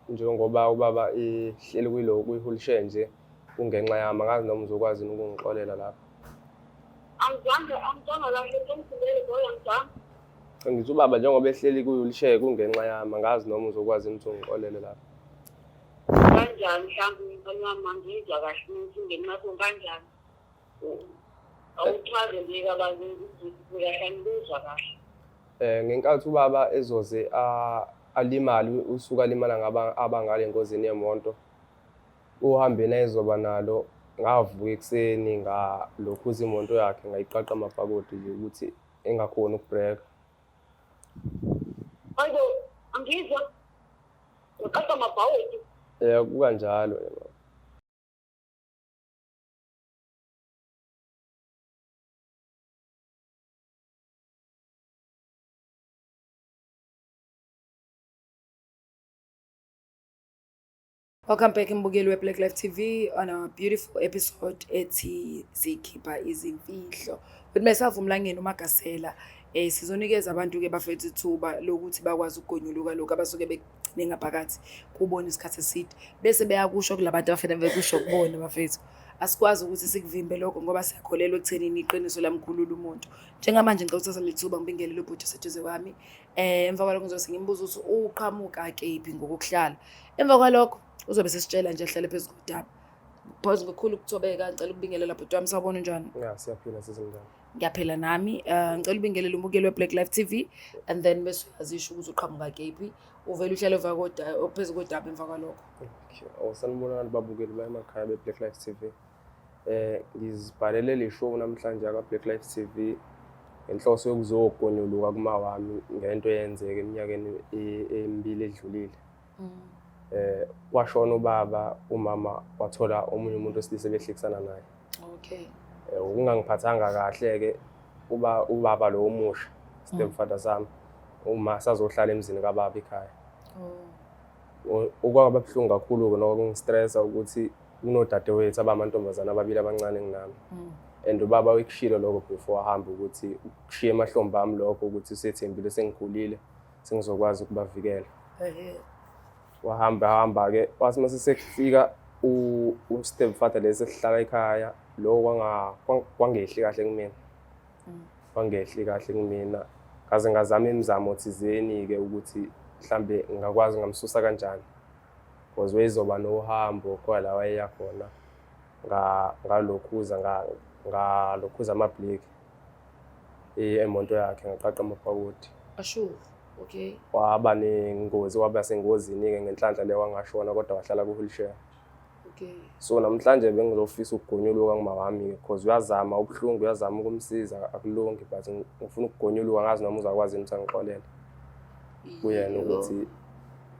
Njengoba ubaba ehleli kuyilo kwi-wheelchair nje kungenxa yami, angazi noma uzokwazi yini ukungixolela lapho. Angizange angizwanga kahle sengithulele boy angizwanga. Ngithi ubaba njengoba ehleli kwi-wheelchair kungenxa yami, angazi noma uzokwazi yini ukuthi ungixolele lapho. Kanjani mhlawumbe umntwana wami angizwa kahle ukuthi ngenxa yakho kanjani. Awuchaze nje kabanzi ngizwe kahle angikuzwa kahle. Ngenkathi ubaba ezoze alimale usuke alimala ngaba abangale engozini yemoto uhambeni ayezoba nalo ngavuka ekuseni ngalokhuza imoto yakhe ngayiqaqa amabhakodi nje ukuthi engakhoni ukubhreka. Hayibo angizwa. Uqaqa amabhawodi. Kukanjalo nje mama. Welcome back mbukeli we-Black Life TV on our beautiful episode ethi sikhipha izimfihlo. With myself uMlangeni uMagasela. Sizonikeza abantu-ke bafethu ithuba lokuthi bakwazi ukugonyuluka lokhu abasuke bekugcine ngaphakathi kubona isikhathi eside. Bese beyakusho kulabantu abafuna bekusho kubona bafethu. Asikwazi ukuthi sikuvimbe lokho ngoba siyakholelwa ekuthenini iqiniso lamkhulula umuntu. Njengamanje ngicela ukuthatha leli thuba ngibingelele ubhuti oseduze kwami. Emva kwalokho ngizobe sengimbuza ukuthi uqhamuka kephi ngokuhlala. Emva kwalokho uzobe sesitshela nje ahlale phezu kodaba. Pause ngokukhulu ukuthobeka ngicela ukubingelela bhuti wami sawubona unjani? Ya siyaphila sizinjani. Ngiyaphila nami. Ngicela ubingelele umukeli we-Black Life TV and then bese uyazisho ukuthi uqhamuka kephi. Uvele uhlale emva kodaba phezu kodaba emva kwalokho. Okay. Oh, sanibonani babukeli ba emakhaya be-Black Life TV. Ngizibhalele le show namhlanje aka Black Life TV ngenhloso yokuzogonyuluka kuma wami ngento eyenzeka eminyakeni emibili edlulile. Kwashona ubaba, umama wathola omunye umuntu wesilisa ebehlekisana naye. Okay. Ukungangiphathanga kahle ke uba ubaba lo omusha, stepfather sami, uma sazohlala emzini kababa ekhaya. Oh. Okwaba buhlungu kakhulu-ke nokungistressa ukuthi kunodadewethu abamantombazane ababili abancane kunami. And ubaba wekushilo lokho before ahamba ukuthi ukushiya emahlombe ami lokho ukuthi usethembile sengikhulile sengizokwazi ukubavikela. Wahamba hamba-ke wathi mase sekufika u-stepfather lesi esihlala ekhaya lokho kwangehli kahle kumina. Kwangehli kahle kumina. Ngaze ngazama imizamo thizeni-ke ukuthi mhlambe ngingakwazi ngamsusa kanjani. Because wayezoba nohambo khona la wayeya khona ngalokhuza ngalokhuza amabhleki emoto yakhe ngaqaqa amabhakodi. Asho, okay. Waba nengozi, waba sengozini-ke ngenhlanhla leyo wangashona kodwa wahlala ku-wheelchair. Okay. So namhlanje bengizofisa ukugonyuluka kuma wami-ke because uyazama ubuhlungu, uyazama ukumsiza akulungi but ngifuna ukugonyuluka ngazi noma uzakwazi yini ukuthi angixolele kuyena ukuthi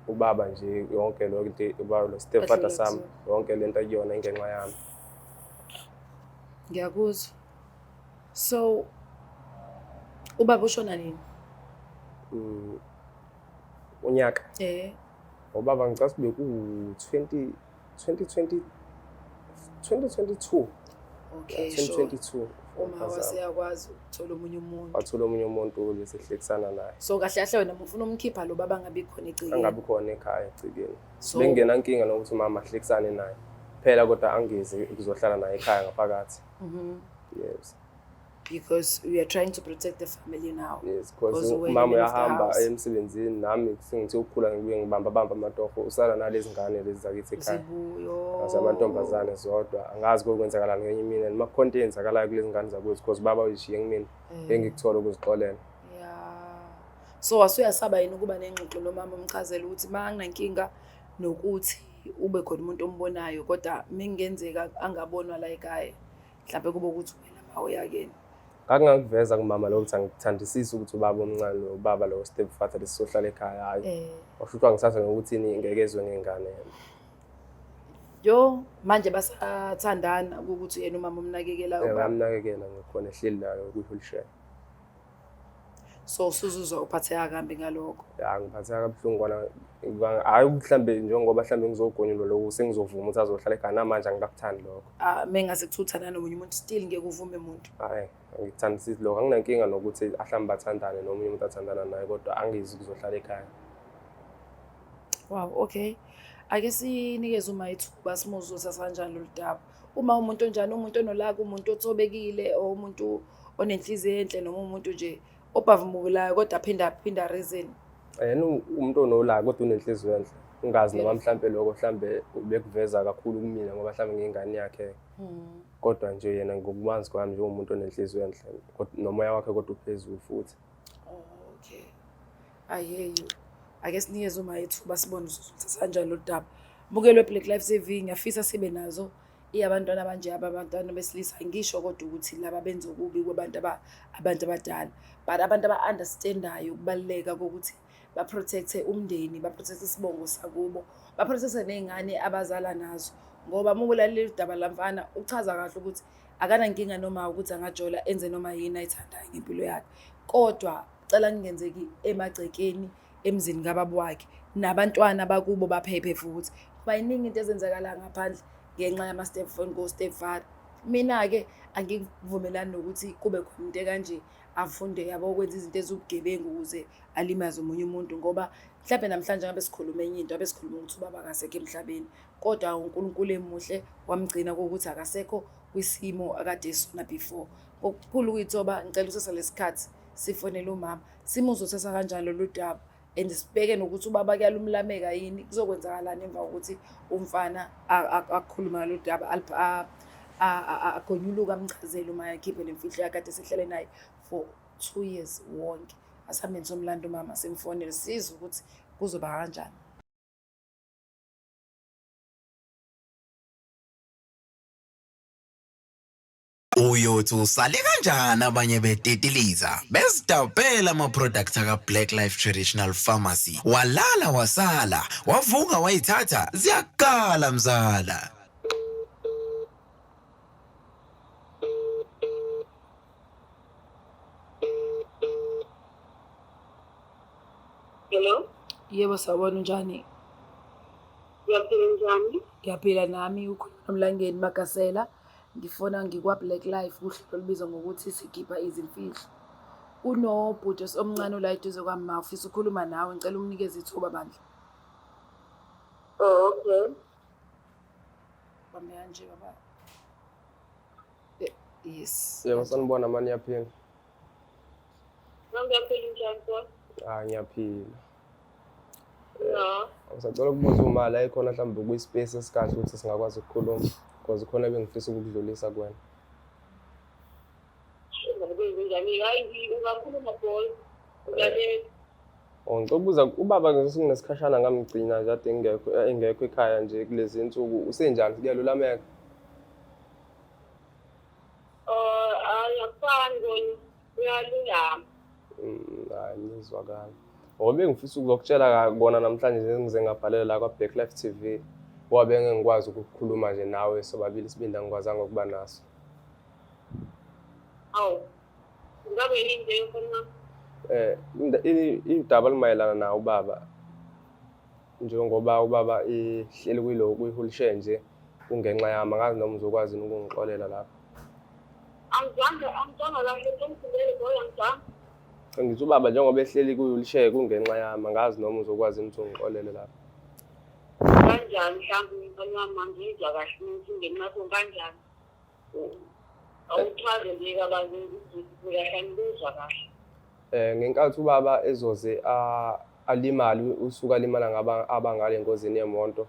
ubaba nje yonke lo nto ubaba lo stepfather sami yonke lento akuyona ingenxa yami. Ngiyakuzwa. So ubaba ushona nini? Unyaka. Ubaba ngicela sibe ku 20 2020 2022. Okay, 2022. Uma waseyakwazi ukuthola omunye umuntu. Wathola omunye umuntu lesehlekisana naye. So kahle kahle wena ufuna umkhipha lo baba angabi khona egcekeni. Angabi khona ekhaya egcekeni. Bengena inkinga nokuthi umama ahlekisane naye. Phela kodwa angezi ukuzohlala naye ekhaya ngaphakathi. Yes. Because we are trying to protect the family now. Yes, because umama uyahamba emsebenzini nami sengithi ukukhula ngibuye ngibamba bamba amatoho usala nalezi ngane lezi zakithi ekhaya. Zibuyo. Asamantombazane zodwa angazi kokwenzakalani ngenye imini and makukhona into eyenzakalayo kulezi ngane zakwethu because baba uyishiye kumina engikuthola ukuzixolela. Yeah. So wasuyasaba yini ukuba nengxoxo nomama umchazele ukuthi manginankinga nokuthi ube khona umuntu ombonayo kodwa mengenzeka angabonwa la ekhaya mhlawumbe kube ukuthi wena mawuyakeni. Ngakungakuveza kumama lokho ukuthi angikuthandisisi ukuthi ubaba omncane ubaba lo stepfather lesisohlala ekhaya hayi. Washo ukuthi wangithatha ngokuthi ngeke ezwe ngengane yena. Yo manje basathandana ukuthi yena umama umnakekela ubaba. Uyamnakekela ngikhona ehleli nayo kwi-wheelchair. So usuzuzwa uphatheka kambi ngalokho? Ya ngiphatheka kabuhlungu kona hayi mhlambe njengoba mhlambe ngizogonyulwa lokho sengizovuma ukuthi azohlala ekhaya namanje angikakuthandi lokho. Ah mengase kuthiwa uthandana nomunye umuntu still ngeke uvume umuntu. Hayi angikuthandisisi lokho anginankinga nokuthi ahlambe bathandane nomunye umuntu athandana naye kodwa angizi kuzohlala ekhaya. Wow, okay. Ake sinikeze uma ithuba simuzwe uthatha kanjani lolu daba. Uma umuntu onjani, umuntu onolaka, umuntu othobekile, or umuntu onenhliziyo enhle noma umuntu nje obhavumukelayo kodwa aphinda aphinda reason. Yena umuntu onolaka kodwa unenhliziyo enhle. Ungazi noma mhlampe lokho mhlambe ubekuveza kakhulu kumina ngoba mhlambe ngiyingane yakhe. Kodwa nje yena ngokumazi kwami njengomuntu onenhliziyo enhle nomoya wakhe kodwa uphezulu futhi. Oh, okay. I hear you. Ake sinikeze uma ithuba sibone ukuthi kanjani lolu daba. Mukelwe Black Life TV, ngiyafisa sibe nazo iyabantwana abanje abantwana besilisa ngisho kodwa ukuthi laba benza okubi kwabantu abantu abadala but abantu aba-understandayo ukubaluleka kokuthi baprotecte umndeni, baprotecte isibongo sakubo, baprotecte ney'ngane abazala nazo ngoba uma ulalela udaba lamfana uchaza kahle ukuthi akanankinga noma ukuthi angajola enze noma yini ayithandayo ngempilo yakhe kodwa cela kungenzeki emagcekeni emzini kababa wakhe nabantwana bakubo baphephe futhi ngoba iningi into ezenzakala ngaphandle ngenxa yama-step ko-step father. Mina-ke angikuvumelani nokuthi kube khona into ekanje afunde yabo ukwenza izinto eziwubugebengu ukuze alimaze omunye umuntu ngoba mhlawumbe namhlanje ngabe sikhuluma enye into, ngabe sikhuluma ukuthi ubaba akasekho emhlabeni kodwa uNkulunkulu emuhle wamgcina kokuthi akasekho kwisimo akade esona before. Ngokukhulu ukuyithoba ngicela usasa lesikhathi sifonele umama simuzwe uthatha kanjani lolu daba and sibheke nokuthi ubaba kuyalumlameka yini kuzokwenzakalani emva kokuthi umfana akhulume ngalolu daba agonyuluke amchazele uma akhiphe le mfihlo yakhe kade sehlele naye for 2 years wonke. Asihambeni somlando umama simfonele sizwe ukuthi kuzoba kanjani. Uyothi usale kanjani abanye betitiliza bezidabhela ama-product aka-Black Life Traditional Pharmacy, walala wasala wavuka wayithatha ziyakala mzala. Hello? Yebo, sawubona, unjani? Ngiyaphila, njani? Ngiyaphila nami. Ukhuluma noMlangeni Magasela. Ngifona ngikwa-Black Life kuhlelo olubizwa ngokuthi sikhipha izimfihlo. Kunobhuti omncane ola eduze kwami ma ufisa ukukhuluma nawe, ngicela umnikeze ithuba bandla. Oh, okay. Bambe kanje baba. Yes. Yebo, sanibona mani, niyaphila? Ngiyaphila, njani boss? Ah, ngiyaphila. No. Ngisacela ukubuza uma la ikhona mhlawumbe kwi-space esikahle ukuthi singakwazi ukukhuluma because khona ebengifisa ukukudlulisa kuwena. Njani? Hayi, ungakhuluma boy. Ulalela. Oh, ngicela ukubuza ubaba ngesinesikhashana ngamgcina nje kade engekho ekhaya nje kulezi insuku, usenjani, kuyalulameka? Oh, hayi akufani kona. Uyalulama. Hayi ngizwakala. Ngoba bengifisa ukuzokutshela kona namhlanje nje ngize ngabhalela la kwa-Black Life TV ngoba bengeke ngikwazi ukukhuluma nje nawe sobabili, isibindi angikwazanga ukuba naso. Awu. Ngabe yini leyo khona? Idaba limayelana nawo ubaba. Njengoba ubaba ehleli kuyilo kwi-wheelchair nje kungenxa yami, angazi noma uzokwazi yini ukungixolela lapho. Angizange, angizange kahle, ngifundele boy, angizange. Ngithi ubaba njengoba ehleli kwi-wheelchair kungenxa yami, angazi noma uzokwazi yini ukuthi ungixolele lapho. Kanjani mhlawumbe umntwana wami angizwa kahle ukuthi ngenxa yakho kanjani? Awuchaze nje kabanzi ukuthi kahle angikuzwa kahle. Ngenkathi ubaba ezoze alimale, usuka alimala ngaba abangale engozini yemoto,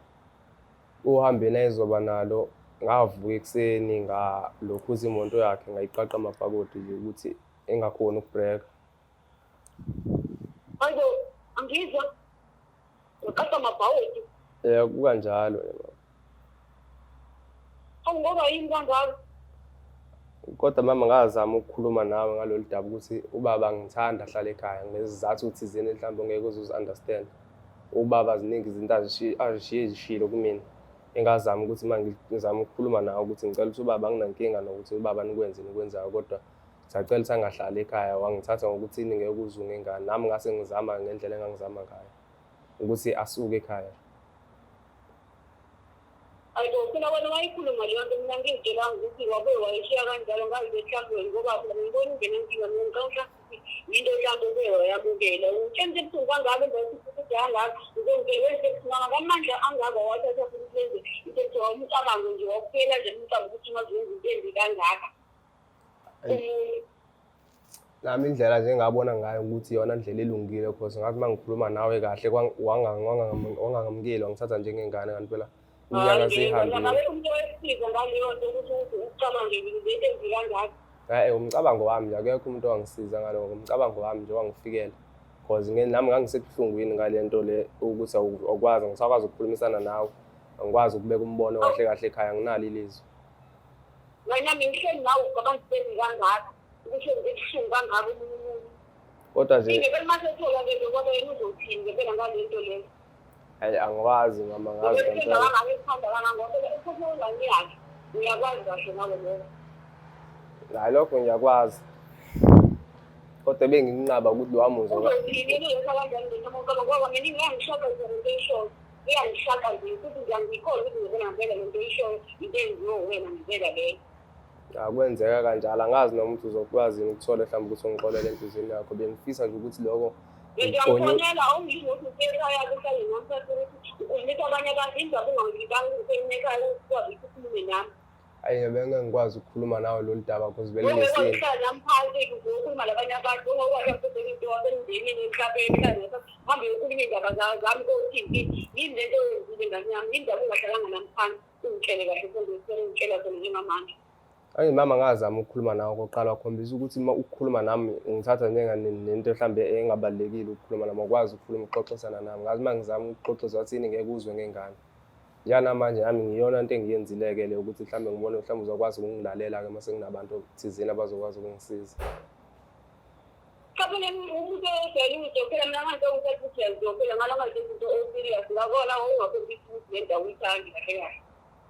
uhambeni ayezoba nalo, ngavuka ekuseni ngalokhuza imoto yakhe ngayiqaqa amabhakodi nje ukuthi engakhoni ukubhreka. Hayibo, angizwa. Uqaqa amabhawodi. Kukanjalo nje mama. Awu, ngoba yini kangaka? Kodwa mama ngazama ukukhuluma nawe ngalolu daba ukuthi ubaba ngithanda ahlale ekhaya ngesizathu thizeni mhlawumbe ongeke uze uzi-understand. Ubaba ziningi izinto azishiye zishilo kumina. Engazama ukuthi uma ngizama ukukhuluma nawe ukuthi ngicela ukuthi ubaba anginankinga nokuthi ubaba nikwenze nikwenzayo kodwa sacela ukuthi angahlali ekhaya, wangithatha ngokuthi ngeke uzunge ingane. Nami ngase ngizama ngendlela engangizama ngayo ukuthi asuke ekhaya. Hayibo, phela wena wayikhuluma leyo nto, mina ngiyitshelanga ukuthi wabe wayishiya kanjalo ngazi mhlawumbe ngoba phela ngibona ingenankinga mina ngicabanga. ukuthi yinto mhlawumbe oke wayamukela. Ungitshela into ebuhlungu kangaka emva kokuthi futhi kangaka, uzongitshela wenze ebuhlungu kangaka, amandla angaka wawathatha futhi wenze into ebuhlungu. Umcabango nje wakuphela nje umcabango ukuthi ungaze wenze into embi kangaka. Umuntu. Nami indlela nje engabona ngayo ukuthi iyona ndlela elungile, cause ngathi uma ngikhuluma nawe kahle wangangamukeli, wangithatha njengengane, kanti phela iminyaka seyihambile. Ngabe umuntu owesiza ngaleyo nto ukuthi ucabange lento embi kangaka? Eh, umcabango wami nje, akekho umuntu owangisiza ngaloko, umcabango wami nje wangifikela, cause nami ngangisebuhlungwini ngale nto le ukuthi awukwazi, angisakwazi ukukhulumisana nawe, angikwazi ukubeka umbono kahle kahle ekhaya, anginalo ilizwi. Wena ngihleli nawe ucabanga into embi kangaka, ukuthi ngibuhlungu kangaka omunye umuntu. Kodwa nje Ngempela uma sethola ke ngoba yena uzothini ngempela ngale nto leyo. Hayi, angikwazi mama, ngazi Ngoba ngempela. kangaka ekuthanda kangaka, ngoba phela uphupho ingane yakhe. Uyakwazi kahle nawe lokho. Hayi, lokho ngiyakwazi. Kodwa benginqaba ukuthi lowa muzwa Uzothini yena uyenza kanjani lento uma ucabanga, ngoba mina ingangishaka nje lento oyishoyo. Iyangishaka nje futhi nje angiyikholwa ukuthi ngempela ngempela lento oyishoyo into eyenziwe uwena ngempela leyo. Akwenzeka kanjalo, angazi noma ukuthi uzokwazi yini ukuthola mhlawumbe ukuthi ungixolele enhliziyweni yakho. Bengifisa nje ukuthi lokho Ngiyakufonela awungizwa ukuthi usekhaya kuhlale nami phansi ukuthi ukhulumisa abanye abantu indaba ungangibikanga ukuthi usekhaya ukwazi ukuthi ukhulume nami. Ayi, bengeke ngikwazi ukukhuluma nawe lolu daba cause Ungeke belingesini. uhlale nami phansi uzokhuluma nabanye abantu, ungeke wathi into wasemndenini emhlabeni mhlawumbe hambe uyokhuluma iy'ndaba zami ko-T V. Yini lento oyenzile ngane yami? Yini ndaba ungahlalanga nami phansi ungitshele kahle sengitshela sona njengamanje? Ayi mama, ngazama ukukhuluma nawe okokuqala, wakhombisa ukuthi uma ukukhuluma nami ungithatha njenganento mhlawumbe engabalulekile ukukhuluma nami, awukwazi ukukhuluma ukuxoxisana nami. Ngathi uma ngizama ukuxoxisa wathi yini ngeke uzwe ngengane. Njengamanje nami ngiyona nto engiyenzile-ke le ukuthi mhlawumbe ngibone mhlawumbe uzokwazi ukungilalela-ke uma sekunabantu thizeni abazokwazi ukungisiza. Cha phela umuntu ojwayele ukuzijokela, mina manje ngithatha ukuthi uyazijokela ngala manje izinto o-serious ngakona ungakhombisi ukuthi le ndawo uyithandi kahle kahle.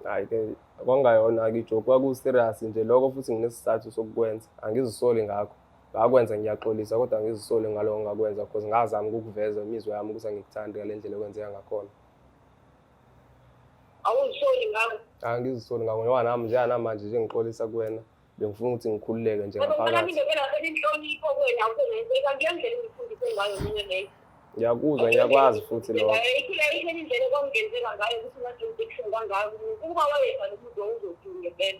Hhayi-ke kwangayona-ke i-joke, kwaku-serious nje lokho, futhi nginesizathu sokukwenza, angizisoli ngakho. Ngakwenza ngiyaxolisa, kodwa angizisoli ngaloko engakwenza cause ngazama ukukuveza imizwa yami ukuthi angikuthandi ngale ndlela okwenzeka ngakhona. Awuzisoli ngakho? Angizisoli ngakho, ngoba nami njenganamanje nje ngixolisa kuwena, bengifuna ukuthi ngikhululeke nje Ngoba mfana ngaphakathi. mina phela inhlonipho kuwena awusenenzeka ngiyandlela engifundise ngayo mina leyo. Ngiyakuzwa, ngiyakwazi futhi lokho. Ikhula ikhona indlela okwangenzeka ngayo ukuthi ngathi ngibuhlungu kangaka ukuba wayedla lo muntu wawuzothini ngempela.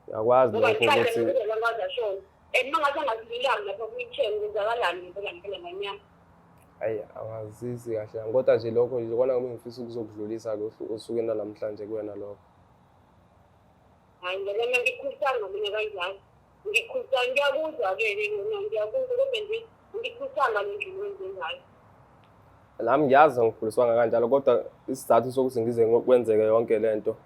Ngiyakwazi Ngoba lokho ngihlale ukuthi ngokuzela ngaze ashone. And uma ngathi angasililanga lapha kwi-chair kwenzakalani ngempela ngempela nganyama. Hhayi, angazisi kahle, kodwa nje lokho nje ikona ngifisa ukuzokudlulisa-ke osukwini lwanamhlanje kuwena lokho. Hhayi ngoba mina ngikhulisanga mina kanjalo. Ngikhulisanga, ngiyakuzwa-ke mina ngiyakuzwa, kodwa nje ngikhulisanga le ndlela owenze ngayo. Nami ngiyazi angikhuliswanga kanjalo, kodwa isizathu sokuthi ngize kwenzeke yonke le nto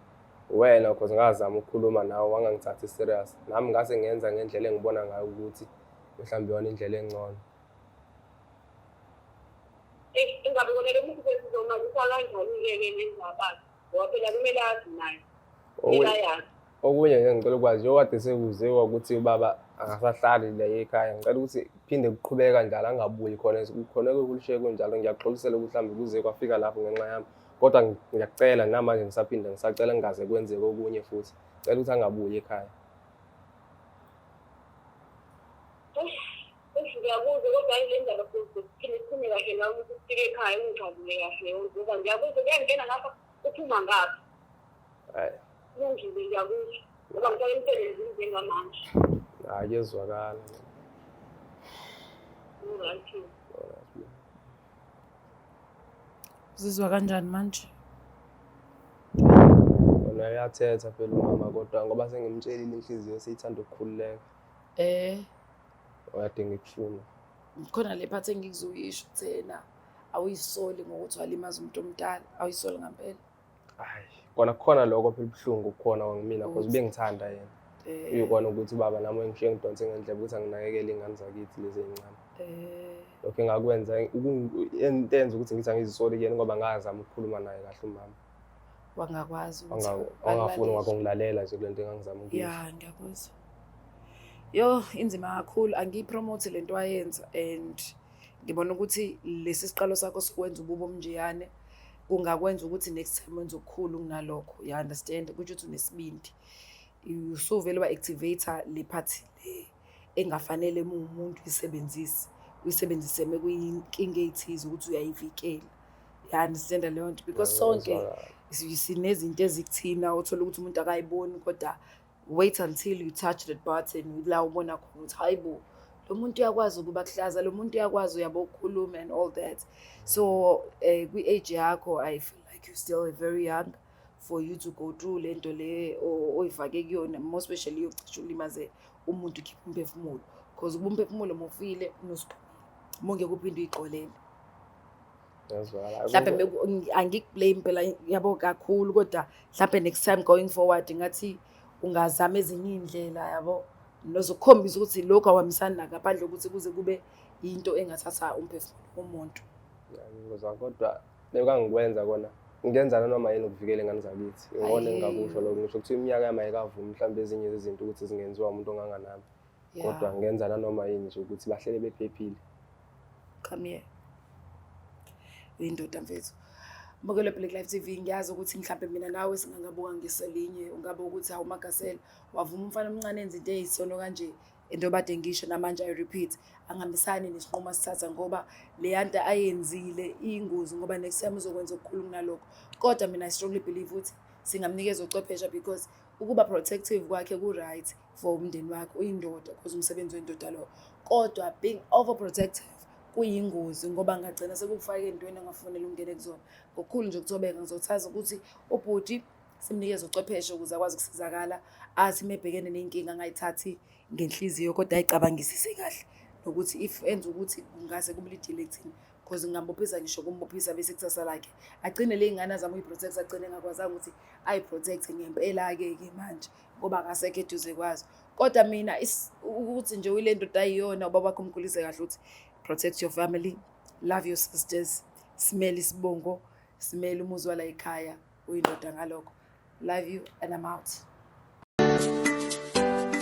wena, cause ngazama ukukhuluma nawe wangangithathi serious. Nami ngase ngenza ngendlela engibona ngayo ukuthi mhlawumbe iyona indlela engcono. Eyi, ingabe kona lo muntu sesizomazisa kanjani-ke ke nendaba? Ngoba phela kumele azi naye. Kumele ayazi. Okunye nje ngicela ukwazi, njengoba kade sekuziwa ukuthi ubaba akasahlali la ekhaya, ngicela ukuthi kuphinde kuqhubeke kanjalo, angabuyi khona khona kulishiye kunjalo. Ngiyaxolisela ukuthi mhlawumbe kuze kwafika lapho ngenxa yami, kodwa ngiyakucela namanje ngisaphinda ngisacela ngingaze kwenzeke okunye futhi, ngicela ukuthi angabuyi ekhaya. Eish, ngiyakuzwa, kodwa hhayi le ndaba siphinde siphume kahle nawe ukuthi ufike ekhaya ungijabule kahle, ngoba ngiyakuzwa kuyangena ngapha uphuma ngapha. Hhayi. Kulungile, ngiyakuzwa ngoba ngisake emsebenzini njengamanje. Hhayi, kuyezwakala. Alright. Uzizwa kanjani manje? Kona uyathetha phela umama, kodwa ngoba sengimtshelile inhliziyo seyithanda ukukhululeka. Okade ngikufuna. Khona le part engikuzoyisho thena, awuyisoli ngokuthi walimaza umuntu omdala, awuyisoli ngampela? Hayi, kona kukhona lokho phela ubuhlungu kukhona kwangimina cause Ukuthi ubengithanda yena. Uyikona ukuthi ubaba nami wengishiye ngidonse ngendlebe ukuthi anginakekele iy'ngane zakithi lezi ey'ncane. Lokho engakwenza into enza ukuthi ngithi angizisoli kuyena ngoba ngazama ukukhuluma naye kahle umama. Wangakwazi ukuthi Wangafuni akulalele. ngakungilalela nje kule nto engangizama ukuyisho. Ya, ngiyakuzwa. Yo, inzima kakhulu, angiyipromote lento ayenza, and ngibona ukuthi lesi siqalo sakho sokwenza ububo omnjeyane kungakwenza ukuthi next time wenze okukhulu kunalokho. You understand? Kusho ukuthi unesibindi. Usuvele wa-activate le part le engafanele uma uwumuntu uyisebenzise, uyisebenzise mekuyinkinga ey'thize ukuthi uyayivikela. Ya-understand-a leyo nto because sonke sinezinto ezikuthina othola ukuthi umuntu akayiboni kodwa wait until you touch that button la ubona khona ukuthi hayi bo, lo muntu uyakwazi ukuba kuhlaza, lo muntu uyakwazi uyabo ukukhuluma and all that. So kwi-age yakho I feel like you're still very young for you to go through le nto le oyifake kuyona, more especially yokucishe ulimaze umuntu ukhiphe umphefumulo, cause ukuba umphefumulo mawufile unosuphumile, mongeke uphinde uyixolele. Ngiyazwakala. Mhlampe angiku-blame phela yabo kakhulu, kodwa mhlampe next time going forward ngathi ungazama ezinye iy'ndlela yabo nozokukhombisa ukuthi lokhu awuhambisani nakho, ngaphandle kokuthi kuze kube into engathatha umphefumulo womuntu. Ngiyakuzwa, kodwa bekangikwenza kona ngenza nanoma yini ukuvikela ingane zakithi. Ngibona engingakusho lokho, ngisho kuthiwa iminyaka yami ayikavumi mhlawumbe ezinye zezinto ukuthi zingenziwa umuntu onganganami, kodwa ngenza nanoma yini nje ukuthi bahlele bephephile. Come here. Uyindoda mfethu. Mbukelo Black Life TV, ngiyazi ukuthi mhlampe mina nawe singangabuka ngeselinye, ungabe ukuthi hawu Magasela wavuma umfana omncane enza into eyisono kanje. Into bade ngisho namanje I repeat, angihambisani nesinqumo asithatha ngoba leya nto ayenzile iyingozi, ngoba next time uzokwenza okukhulu kunalokho. Kodwa mina I strongly believe ukuthi singamnikeza uchwepheshe because ukuba protective kwakhe ku-right for umndeni wakhe, uyindoda because umsebenzi wendoda lo. Kodwa being overprotective kuyingozi ngoba ngagcina sekukufaka ey'ntweni angafanele ungene kuzona. Ngokukhulu nje ukuthobeka ngizothaza ukuthi ubhuti simnikeze uchwepheshe ukuze akwazi ukusizakala, athi uma ebhekene ney'nkinga angayithathi ngenhliziyo kodwa ayicabangisise kahle, nokuthi if enza ukuthi kungase kumlidile ekuthini, cause ngingambophisa ngisho kumbophisa bese ikusasa lakhe agcine le ngane azama ukuyi-protect agcine engakwazanga ukuthi ayi-protect ngempela-ke ke manje ngoba akasekho eduze kwazo. Kodwa mina ukuthi nje uyile ndoda ayiyona, ubaba wakho umkhulise kahle ukuthi protect your family, love your sisters, simele isibongo, simele umuzi wala ekhaya, uyindoda ngalokho. Love you and I'm out.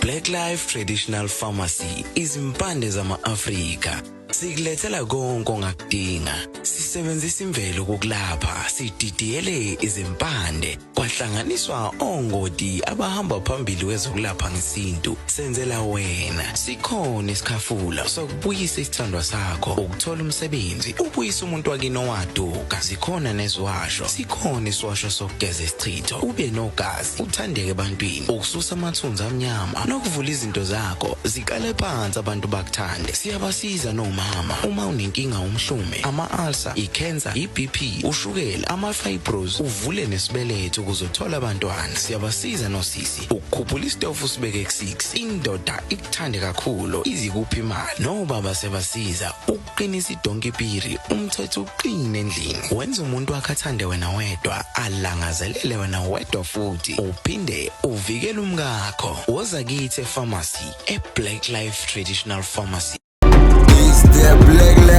Black Life Traditional Pharmacy, izimpande zama-Afrika. Sikulethela konke ongakudinga. Sisebenzisa imvelo ukukulapha, sididiyele izimpande, kwahlanganiswa ongoti abahamba phambili kwezokulapha ngesintu. Senzela wena. Sikhona isikhafula sokubuyisa isithandwa sakho, ukuthola umsebenzi, ubuyisa umuntu wakini owaduka. Zikhona neziwasho, sikhona isiwasho sokugeza isichitho, ube nogazi, uthandeke ebantwini, ukususa amathunzi amnyama nokuvula izinto zakho ziqale phansi abantu bakuthande. Siyabasiza nomama uma unenkinga umhlume, ama-ulcer, i-cancer, i-BP, ushukela, ama-fibros, uvule nesibeletho ukuze uthole abantwana. Siyabasiza nosisi ukukhuphula isitofu usibeke ku-6, indoda ikuthande kakhulu izikuphi imali. Nobaba siyabasiza ukuqinisa idonki piri, umthetho uqine endlini, wenza umuntu wakhe athande wena wedwa, alangazelele wena wedwa, futhi uphinde uvikele umkakho. Woza kithi e-pharmacy, e-Black Life Traditional Pharmacy. It's the Black Life.